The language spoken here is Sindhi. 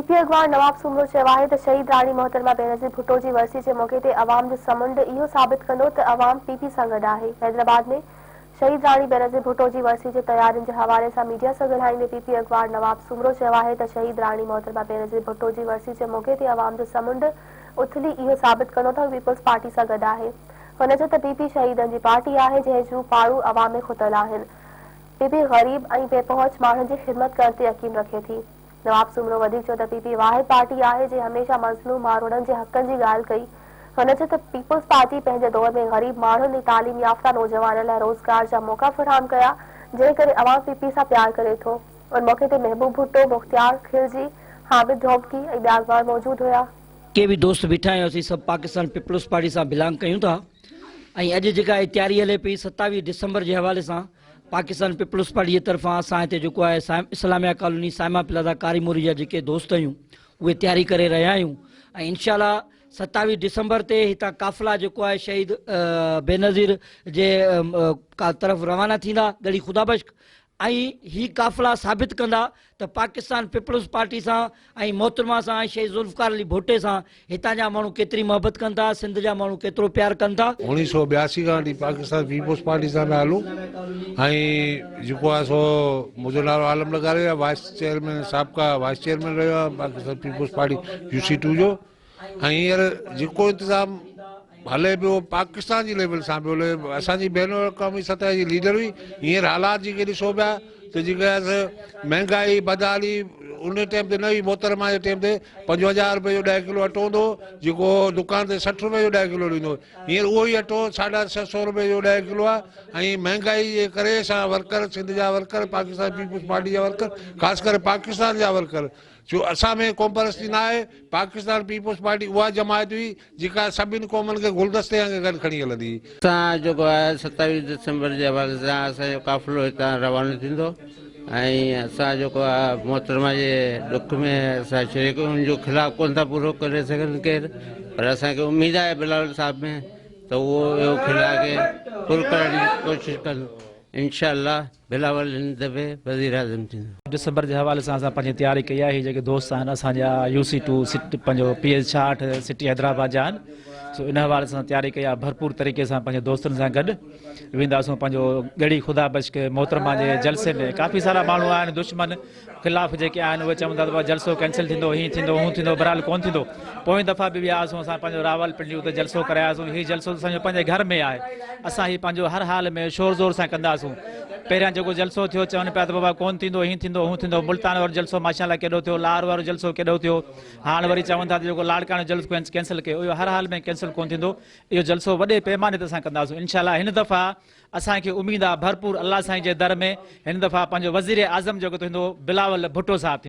پي اڳواڻ نواب سومرو چيو آهي ته شهيد راڻي محترمه بينظير ڀٽو جي ورسي جي موقعي تي عوام جو سمنڊ اهو ثابت ڪندو ته عوام پي پي سان گڏ آهي. حيدرآباد ۾ شهيد راڻي بينظير ڀٽو جي ورسي جي تيارين جي حوالي سان ميڊيا سان ڳالهائيندي پي پي اڳواڻ نواب سومرو چيو آهي ته شهيد راڻي محترمه بينظير ڀٽو جي ورسي جي موقعي تي عوام جو سمنڊ اٿلي اهو ثابت ڪندو ته هو پيپلز پارٽي سان گڏ آهي. هن چيو ته پي پي شهيدن جي پارٽي آهي جنهن جون پاڙون عوام ۾ کتل آهن. پي پي غريب ۽ بي پهچ ماڻهن جي خدمت ڪرڻ تي يقين رکي ٿي. نواب سومرو وڌيڪ چيو ته پي پي واحد پارٽي آهي جنهن هميشه مظلوم ماروئڙن جي حقن جي ڳالهه ڪئي. هن چيو ته پيپلز پارٽي پنهنجي دور ۾ غريب ماڻهن ۽ تعليم يافته نوجوانن لاء روزگار جا موقعا فراهم ڪيا جنهن ڪري عوام پي پي سان پيار ڪري ٿو. ان موقعي تي محبوب ڀٽو، مختيار خلجي، حامد ڌوٻڪي ۽ ٻيا اڳواڻ موجود هيا. ڪي به دوست بيٺا آهيون اسين سڀ پاڪستان پيپلز پارٽي سان بلانگ ڪيون ٿا ۽ اڄ جيڪا هي تياري هلي پئي 27 ڊسمبر جي حوالي سان پاڪستان پيپلز پارٽي جي طرفان اسان هتي جيڪو آهي اسلاميه ڪالوني صائمه پلازا ڪاري موري جا جيڪي دوست آهيون اهي تياري ڪري رهيا آهيون ۽ انشاء الله 27 ڊسمبر تي هتان قافلا جيڪو آهي شهيد بينظير جي طرف روانا ٿيندا ڳڙهي خدا بخش ۽ هي قافلا ثابت ڪندا ته پاڪستان پيپلز پارٽي سان ۽ محترمه سان ۽ شهيد ذوالفقار علي ڀٽي سان هتان جا ماڻهو ڪيتري محبت ڪن ٿا، سنڌ جا ماڻهو ڪيترو پيار ڪن ٿا. 1982 کان وٺي پاڪستان پيپلز پارٽي سان پيا هلون ۽ جيڪو آهي سو منهنجو نالو عالم لغاري آهي وائيس چيئرمين سابقه وائيس چيئرمين رهيو آهيان Pakistan peoples party U C two جو ۽ هينئر جيڪو انتظام هلي پيو پاڪستان جي ليول سان پيو هلي اسان جي بين الاقوامي سطح جي ليڊر هئي هينئر حالات جيڪي ڏسو پيا ته جيڪي مهنگائي بدحالي ان ٽائيم تي نه هئي محترمه جي ٽائيم تي 5000 روپئي جو 10 ڪلو اٽو هوندو هو جيڪو دڪان تي 60 روپئي جو 10 ڪلو ڏيندو هو هينئر اهو ئي اٽو 650 روپئي جو 10 ڪلو آهي ۽ مهنگائي جي ڪري اسان ورڪر سنڌ جا ورڪر پاڪستان پيپلز پارٽي جا ورڪر خاص ڪري پاڪستان جا ورڪر ڇو اسان ۾ قومپرستي نه آهي؟ پاڪستان پيپلز پارٽي اها جماعت هئي جيڪا سڀني قومن کي گلدستي وانگي گڏ کڻي هلندي هئي. اسان جيڪو آهي 27 ڊسمبر جي حوالي سان اسان جو قافلو هتان روانو ٿيندو ۽ اسان جيڪو آهي محترمه جي ڏک ۾ اسان شريڪ آهيون ان جو خلاف ڪونه ٿا پورو ڪري سگهن ڪير پر اسان کي اميد آهي بلاول صاحب ۾ ته اهو اهو خلاف کي پر ڪرڻ جي ڪوشش ڪندو انشاء الله. بلاول هن دفعي وزيراعظم ٿيندو. ڊسمبر جي حوالي سان اسان پنهنجي تياري ڪئي آهي هي جيڪي دوست آهن اسان جا يو سي ٽو سٽ پنهنجو پي ايس 66 سٽي حيدرآباد جا آهن سو ان حوالي سان تياري ڪئي آهي ڀرپور طريقي سان پنهنجي دوستن سان گڏ وينداسون پنهنجو ڳڙهي خدا بخش محترمه جي جلسي ۾ ڪافي سارا ماڻهو آهن دشمن خلاف جيڪي آهن اهي چون ٿا ته بابا جلسو ڪينسل ٿيندو هيئن ٿيندو هون ٿيندو بهرحال ڪونه ٿيندو پوئين دفعا به ويا هئاسون اسان پنهنجو راولپنڊي اتي جلسو ڪري آياسون هي جلسو اسان جو پنهنجي گهر ۾ آهي اسان هي پنهنجو هر حال ۾ شور زور سان ڪنداسون پهريان جيڪو جلسو ٿيو چون پيا ته بابا ڪونه ٿيندو هيئن ٿيندو هون ٿيندو ملتان وارو جلسو ماشاء الله ڪيڏو ٿيو لاهور وارو جلسو ڪيڏو ٿيو هاڻ وري چون ٿا ته جيڪو لاڙڪاڻو جلسو ڪينسل ڪيو اهو هر حال ۾ ڪينسل ڪونه ٿيندو اهو جلسو وڏي پيماني تي اسان ڪنداسون انشاء الله هن دفعا اسان کي اميد آ ڀرپور الله سائين جي در ۾ هن دفعا پنهنجو وزير اعظم جيڪو ٿيندو بلاول ڀٽو صاحب ٿيندو.